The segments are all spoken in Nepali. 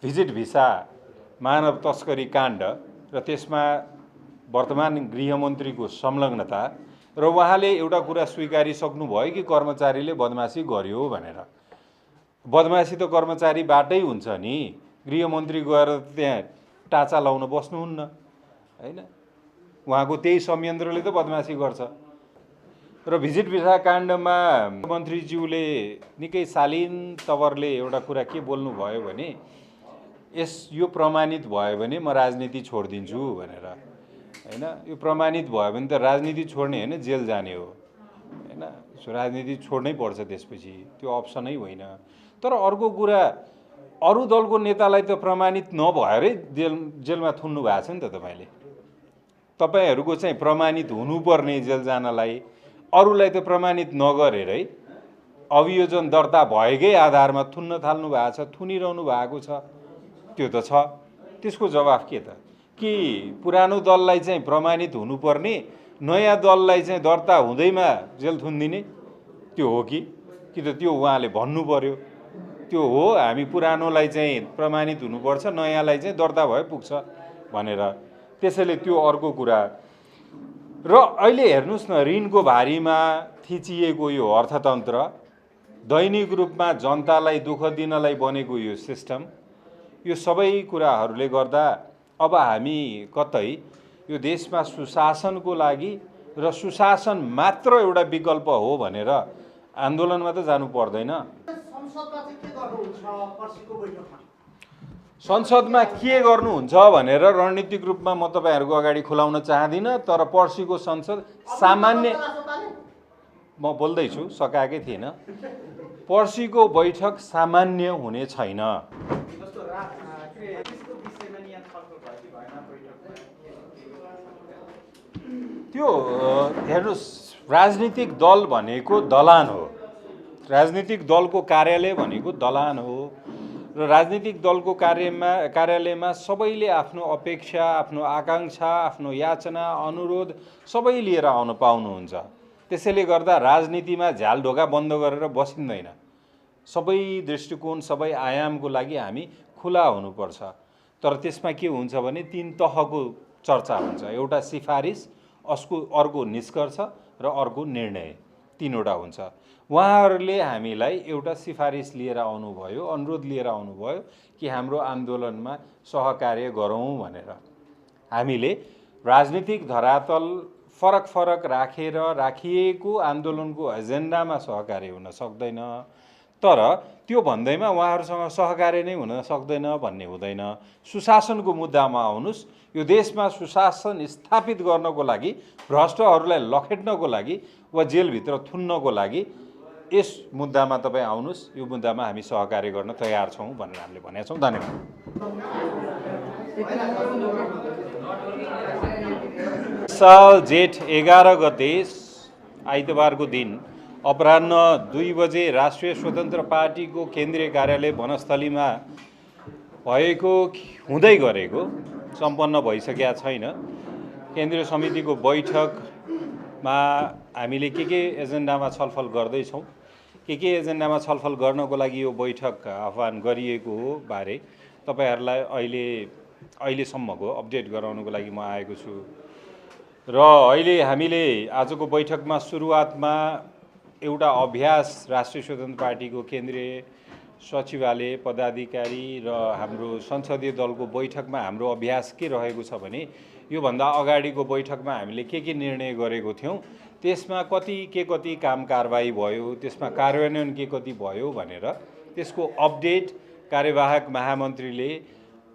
भिजिट भिसा मानव तस्करी काण्ड र त्यसमा वर्तमान गृहमन्त्रीको संलग्नता र उहाँले एउटा कुरा स्वीकारिसक्नुभयो कि कर्मचारीले बदमासी गर्यो भनेर। बदमासी त कर्मचारीबाटै हुन्छ नि, गृहमन्त्री गएर त्यहाँ टाचा लाउन बस्नुहुन्न हैन। उहाँको त्यही संयन्त्रले त बदमासी गर्छ। र भिजिट भिसा काण्डमा मन्त्रीज्यूले निकै शालीन तवरले एउटा कुरा के बोल्नुभयो भने यो प्रमाणित भयो भने म राजनीति छोडिदिन्छु भनेर हैन। यो प्रमाणित भयो भने त राजनीति छोड्ने हैन, जेल जाने हो हैन। राजनीति छोड्नै पर्छ त्यसपछि, त्यो अप्सनै होइन। तर अर्को कुरा, अरू दलको नेतालाई त प्रमाणित नभएरै जेलमा थुन्नु भएको छ नि त तपाईले। तपाईहरूको चाहिँ प्रमाणित हुनुपर्ने जेल जानलाई, अरूलाई त प्रमाणित नगरेरै अभियोजन दर्ता भएकै आधारमा थुन्न थाल्नु भएको छ, थुनिरहनु भएको छ। त्यो त छ। त्यसको जवाफ के त? कि पुरानो दललाई चाहिँ प्रमाणित हुनुपर्ने, नयाँ दललाई चाहिँ दर्ता हुँदैमा जेल थुनिदिने, त्यो हो कि त त्यो उहाँले भन्नु पर्यो। त्यो हो, हामी पुरानोलाई चाहिँ प्रमाणित हुनुपर्छ, नयाँलाई चाहिँ दर्ता भए पुग्छ भनेर। त्यसैले त्यो अर्को कुरा। र अहिले हेर्नुस् न, ऋणको भारीमा थिचिएको यो अर्थतन्त्र, दैनिक रूपमा जनतालाई दुःख दिनलाई बनेको यो सिस्टम, यो सबै कुराहरूले गर्दा अब हामी कतै यो देशमा सुशासनको लागि र सुशासन मात्र एउटा विकल्प हो भनेर आन्दोलनमा त जानु पर्दैन। संसदमा के गर्नुहुन्छ भनेर रणनीतिक रूपमा म तपाईहरूको अगाडि खुलाउन चाहदिनँ। तर पर्सिको संसद सामान्य, म बोल्दैछु, सकाएकै थिएन। पर्सिको बैठक सामान्य हुने छैन। त्यो हेर्नुस्, राजनीतिक दल भनेको दलान हो। राजनीतिक दलको कार्यालय भनेको दलान हो। र राजनीतिक दलको कार्यालयमा सबैले आफ्नो अपेक्षा, आफ्नो आकांक्षा, आफ्नो याचना, अनुरोध सबै लिएर आउन पाउनुहुन्छ। त्यसैले गर्दा राजनीतिमा झ्याल ढोका बन्द गरेर बसिँदैन। सबै दृष्टिकोण, सबै आयामको लागि हामी खुला हुनुपर्छ। तर त्यसमा के हुन्छ भने तीन तहको चर्चा हुन्छ। एउटा सिफारिस, अर्को निष्कर्ष र अर्को निर्णय, तीनवटा हुन्छ। उहाँहरूले हामीलाई एउटा सिफारिस लिएर आउनुभयो, अनुरोध लिएर आउनुभयो कि हाम्रो आन्दोलनमा सहकार्य गरौँ भनेर। हामीले राजनीतिक धरातल फरक फरक राखेर राखिएको आन्दोलनको एजेन्डामा सहकार्य हुन सक्दैन। तर त्यो भन्दैमा उहाँहरूसँग सहकार्य नै हुन सक्दैन भन्ने हुँदैन। सुशासनको मुद्दामा आउनुस्, यो देशमा सुशासन स्थापित गर्नको लागि, भ्रष्टहरूलाई लखेट्नको लागि वा जेलभित्र थुन्नको लागि यस मुद्दामा तपाईँ आउनुस्। यो मुद्दामा हामी सहकार्य गर्न तयार छौँ भनेर हामीले भनेका छौँ। धन्यवाद। साल जेठ 11 गते आइतबारको दिन अपराह्न 2 बजे राष्ट्रिय स्वतन्त्र पार्टीको केन्द्रीय कार्यालय वनस्थलीमा भएको, हुँदै गरेको, सम्पन्न भइसकेका छैन, केन्द्रीय समितिको बैठकमा हामीले के एजेन्डामा छलफल गर्दैछौँ, के एजेन्डामा छलफल गर्नको लागि यो बैठक आह्वान गरिएको हो बारे तपाईहरूलाई अहिलेसम्मको अपडेट गराउनको लागि म आएको छु। र अहिले हामीले आजको बैठकमा सुरुवातमा एउटा अभ्यास राष्ट्रिय स्वतन्त्र पार्टीको केन्द्रीय सचिवालय पदाधिकारी र हाम्रो संसदीय दलको बैठकमा हाम्रो अभ्यास के रहेको छ भने, योभन्दा अगाडिको बैठकमा हामीले के निर्णय गरेको थियौँ, त्यसमा कति काम कारबाही भयो, त्यसमा कार्यान्वयन के कति भयो भनेर त्यसको अपडेट कार्यवाहक महामन्त्रीले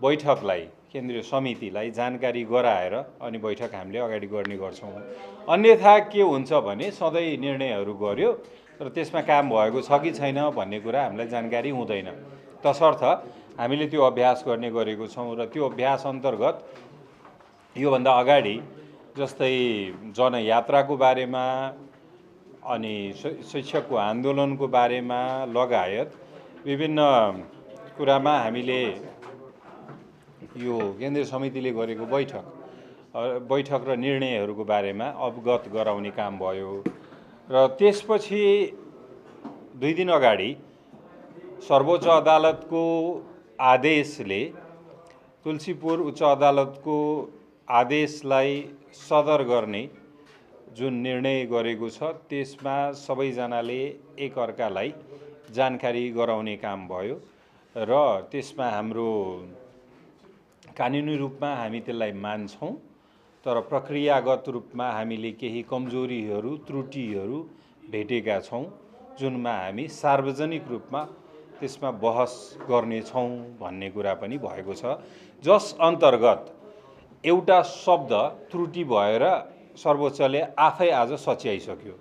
बैठकलाई, केन्द्रीय समितिलाई जानकारी गराएर अनि बैठक हामीले अगाडि गर्ने गर्छौँ। अन्यथा के हुन्छ भने सधैँ निर्णयहरू गर्यो तर त्यसमा काम भएको छ कि छैन भन्ने कुरा हामीलाई जानकारी हुँदैन। तसर्थ हामीले त्यो अभ्यास गर्ने गरेको छौँ। र त्यो अभ्यास अन्तर्गत योभन्दा अगाडि जस्तै जनयात्राको बारेमा अनि शिक्षकको आन्दोलनको बारेमा लगायत विभिन्न कुरामा हामीले यो केन्द्रीय समितिले गरेको बैठक र निर्णयहरूको बारेमा अवगत गराउने काम भयो। र त्यसपछि 2 दिन अगाडि सर्वोच्च अदालतको आदेशले तुलसीपुर उच्च अदालतको आदेशलाई सदर गर्ने जुन निर्णय गरेको छ त्यसमा सबैजनाले एकअर्कालाई जानकारी गराउने काम भयो र त्यसमा हाम्रो कानुनी रूपमा हामी त्यसलाई मान्छौँ, तर प्रक्रियागत रूपमा हामीले केही कमजोरीहरू त्रुटिहरू भेटेका छौँ जुनमा हामी सार्वजनिक रूपमा त्यसमा बहस गर्नेछौँ भन्ने कुरा पनि भएको छ, जस अन्तर्गत एउटा शब्द त्रुटि भएर सर्वोच्चले आफै आज सच्याइसक्यो।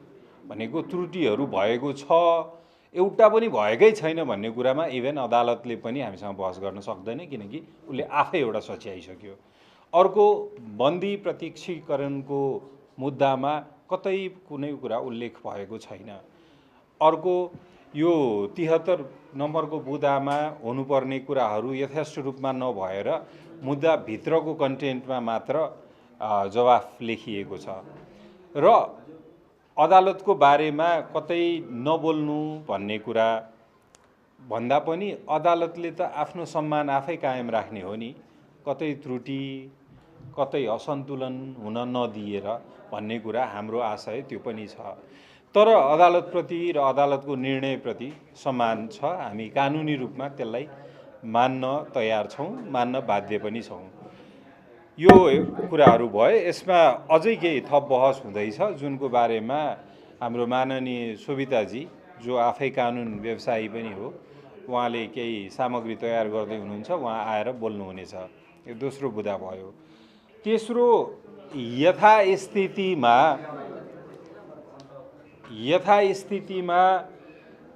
भनेको त्रुटिहरू भएको छ, एउटा पनि भएकै छैन भन्ने कुरामा इभेन अदालतले पनि हामीसँग बहस गर्न सक्दैन, किनकि उसले आफै एउटा सच्याइसक्यो। अर्को, बन्दी प्रत्यक्षीकरणको मुद्दामा कतै कुनै कुरा उल्लेख भएको छैन। अर्को, यो 73 नम्बरको बुदामा हुनुपर्ने कुराहरू यथेष्ट रूपमा नभएर मुद्दाभित्रको कन्टेन्टमा मात्र जवाफ लेखिएको छ र अदालतको बारेमा कतै नबोल्नु भन्ने कुरा भन्दा पनि अदालतले त आफ्नो सम्मान आफै कायम राख्ने हो नि, कतै त्रुटि कतै असन्तुलन हुन नदिएर भन्ने कुरा हाम्रो आशय त्यो पनि छ। तर अदालतप्रति र अदालतको निर्णयप्रति सम्मान छ, हामी कानुनी रूपमा त्यसलाई मान्न तयार छौँ, मान्न बाध्य पनि छौँ। यो कुराहरू भए यसमा अझै केही थप बहस हुँदैछ जुनको बारेमा हाम्रो माननीय सोभिताजी जो आफै कानुन व्यवसायी पनि हो, उहाँले केही सामग्री तयार गर्दै हुनुहुन्छ, उहाँ आएर बोल्नुहुनेछ। यो दोस्रो बुदा भयो। तेस्रो, यथास्थितिमा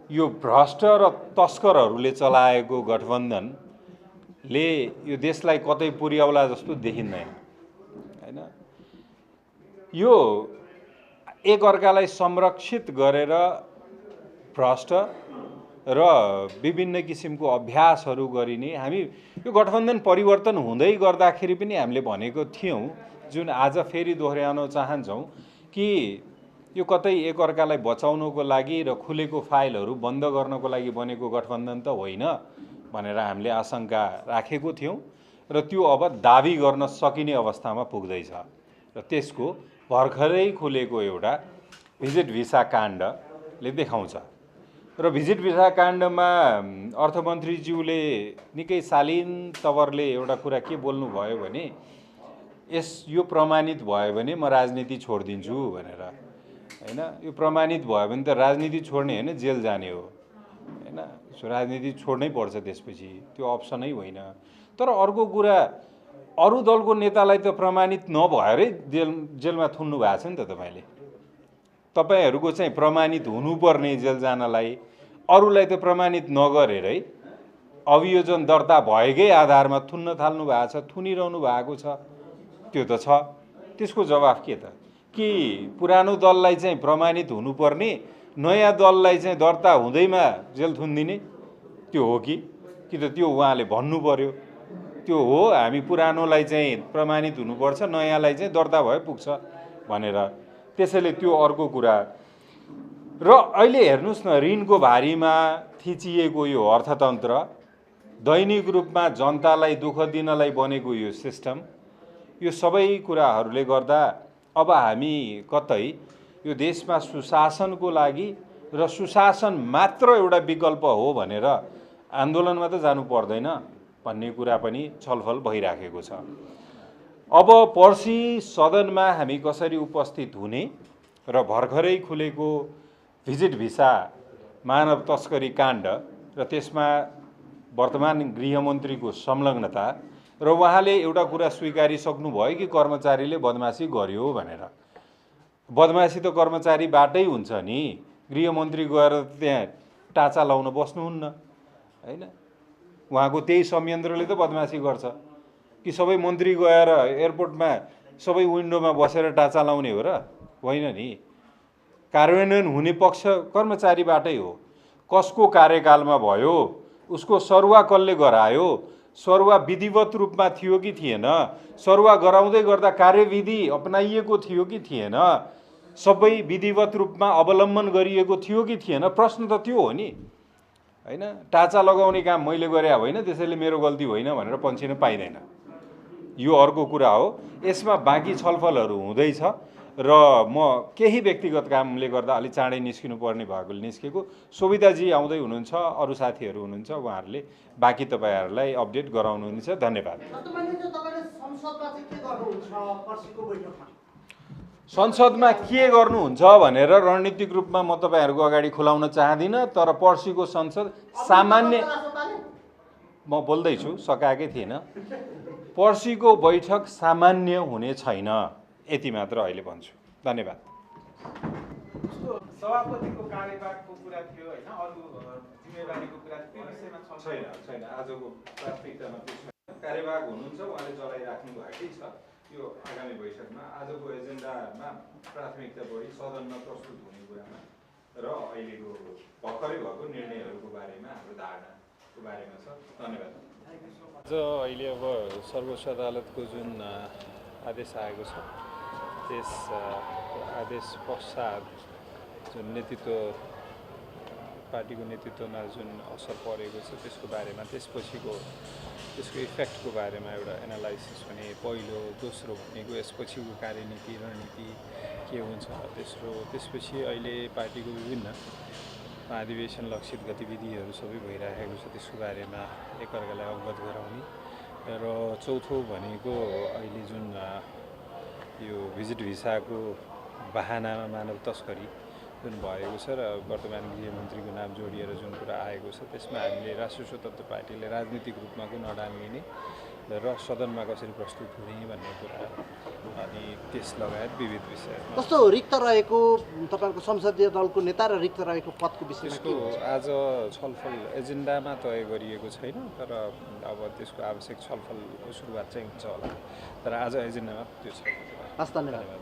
यो भ्रष्ट र तस्करहरूले चलाएको गठबन्धनले यो देशलाई कतै पुर्याउला जस्तो देखिँदैन, हैन? यो एकअर्कालाई संरक्षित गरेर भ्रष्ट र विभिन्न किसिमको अभ्यासहरू गरिने, हामी यो गठबन्धन परिवर्तन हुँदै गर्दाखेरि पनि हामीले भनेको थियौँ, जुन आज फेरि दोहोऱ्याउन चाहन्छौँ कि यो कतै एकअर्कालाई बचाउनको लागि र खुलेको फाइलहरू बन्द गर्नको लागि बनेको गठबन्धन त होइन भनेर हामीले आशंका राखेको थियौँ र त्यो अब दाबी गर्न सकिने अवस्थामा पुग्दैछ। र त्यसको भर्खरै खुलेको एउटा भिजिट भिसा काण्डले देखाउँछ। र भिजिट भिसा काण्डमा अर्थमन्त्रीज्यूले निकै शालीन तवरले एउटा कुरा के बोल्नुभयो भने, यो प्रमाणित भयो भने म राजनीति छोडिदिन्छु भनेर, हैन? यो प्रमाणित भयो भने त राजनीति छोड्ने होइन, जेल जाने हो, हैन? राजनीति छोड्नै पर्छ त्यसपछि, त्यो अप्सनै होइन। तर अर्को कुरा, अरू दलको नेतालाई त प्रमाणित नभएरै जेलमा थुन्नु भएको छ नि त तपाईले। तपाईहरूको चाहिँ प्रमाणित हुनुपर्ने जेल जानलाई, अरूलाई त प्रमाणित नगरेरै अभियोजन दर्ता भएकै आधारमा थुन्न थाल्नु भएको छ, थुनिरहनु भएको छ। त्यो त छ। त्यसको जवाफ के त? कि पुरानो दललाई चाहिँ प्रमाणित हुनुपर्ने, नयाँ दललाई चाहिँ दर्ता हुँदैमा जेल थुनिदिने, त्यो हो कि त त्यो उहाँले भन्नु पर्यो। त्यो हो, हामी पुरानोलाई चाहिँ प्रमाणित हुनुपर्छ, नयाँलाई चाहिँ दर्ता भए पुग्छ भनेर। त्यसैले त्यो अर्को कुरा। र अहिले हेर्नुस् न, ऋणको भारीमा थिचिएको यो अर्थतन्त्र, दैनिक रूपमा जनतालाई दुःख दिनलाई बनेको यो सिस्टम, यो सबै कुराहरूले गर्दा अब हामी कतै यो देशमा सुशासनको लागि र सुशासन मात्र एउटा विकल्प हो भनेर आन्दोलनमा त जानु पर्दैन भन्ने कुरा पनि छलफल भइराखेको छ। अब पर्सि सदनमा हामी कसरी उपस्थित हुने र भर्खरै खुलेको भिजिट भिसा मानव तस्करी काण्ड र त्यसमा वर्तमान गृहमन्त्रीको संलग्नता र उहाँले एउटा कुरा स्वीकारिसक्नुभयो कि कर्मचारीले बदमासी गर्यो भनेर। बदमासी त कर्मचारीबाटै हुन्छ नि, गृहमन्त्री गएर त्यहाँ टाचा लाउन बस्नुहुन्न, हैन? उहाँको त्यही संयन्त्रले त बदमासी गर्छ कि सबै मन्त्री गएर एयरपोर्टमा सबै विन्डोमा बसेर टाचा लाउने हो र? होइन नि। कार्यान्वयन हुने पक्ष कर्मचारीबाटै हो। कसको कार्यकालमा भयो, उसको सरुवा कसले गरायो, सरुवा विधिवत रूपमा थियो कि थिएन, सरुवा गराउँदै गर्दा कार्यविधि अपनाइएको थियो कि थिएन, सबै विधिवत रूपमा अवलम्बन गरिएको थियो कि थिएन, प्रश्न त त्यो हो नि। होइन टाचा लगाउने काम मैले गरे होइन त्यसैले मेरो गल्ती होइन भनेर पन्छिन पाइँदैन। यो अर्को कुरा हो। यसमा बाँकी छलफलहरू हुँदैछ र म केही व्यक्तिगत कामले गर्दा अलि चाँडै निस्किनु पर्ने भएकोले निस्केको। सोभिताजी आउँदै हुनुहुन्छ, अरू साथीहरू हुनुहुन्छ, उहाँहरूले बाँकी तपाईँहरूलाई अपडेट गराउनुहुन्छ। धन्यवाद। संसदमा के गर्नुहुन्छ भनेर रणनीतिक रूपमा म तपाईँहरूको अगाडि खुलाउन चाहदिनँ, तर पर्सिको संसद सामान्य म बोल्दैछु, सकाएकै थिएन। पर्सिको बैठक सामान्य हुने छैन, यति मात्र अहिले भन्छु। धन्यवाद। सभापतिको कार्यभारको कुरा थियो होइन, अरू जिम्मेवारीको कुरा त्यो विषयमा छैन। आजको प्राथमिकतामा त्यो छैन। कार्यभार हुनुहुन्छ, उहाँले चलाइराख्नु भएकै छ। यो आगामी बैठकमा आजको एजेन्डामा प्राथमिकता बढी सदनमा प्रस्तुत हुने कुरामा र अहिलेको भर्खरै भएको निर्णयहरूको बारेमा हाम्रो धारणाको बारेमा छ। धन्यवाद। आज अहिले अब सर्वोच्च अदालतको जुन आदेश आएको छ, त्यस आदेश पश्चात जुन नेतृत्व पार्टीको नेतृत्वमा जुन असर परेको छ त्यसको बारेमा, त्यसको इफेक्टको बारेमा एउटा एनालाइसिस हुने, पहिलो दोस्रो भनेको यसपछिको कार्यनीति रणनीति के हुन्छ, त्यसपछि अहिले पार्टीको विभिन्न महाधिवेशन लक्षित गतिविधिहरू सबै भइरहेको छ, त्यसको बारेमा एकअर्कालाई अवगत गराउने र चौथो भनेको अहिले जुन यो भिजिट भिसाको बहानामा मानव तस्करी जुन भएको छ र वर्तमान गृहमन्त्रीको नाम जोडिएर जुन कुरा आएको छ, त्यसमा हामीले राष्ट्रिय स्वतन्त्र पार्टीले राजनीतिक रूपमा को नडाल्ने र सदनमा कसरी प्रस्तुत हुने भन्ने कुरा अनि त्यस लगायत विविध विषय। कस्तो रिक्त रहेको तपाईँको संसदीय दलको नेता र रिक्त रहेको पदको विषयमा त्यसको आज छलफल एजेन्डामा तय गरिएको छैन, तर अब त्यसको आवश्यक छलफलको सुरुवात चाहिँ हुन्छ होला, तर आज एजेन्डामा त्यो छ। हस्, धन्यवाद।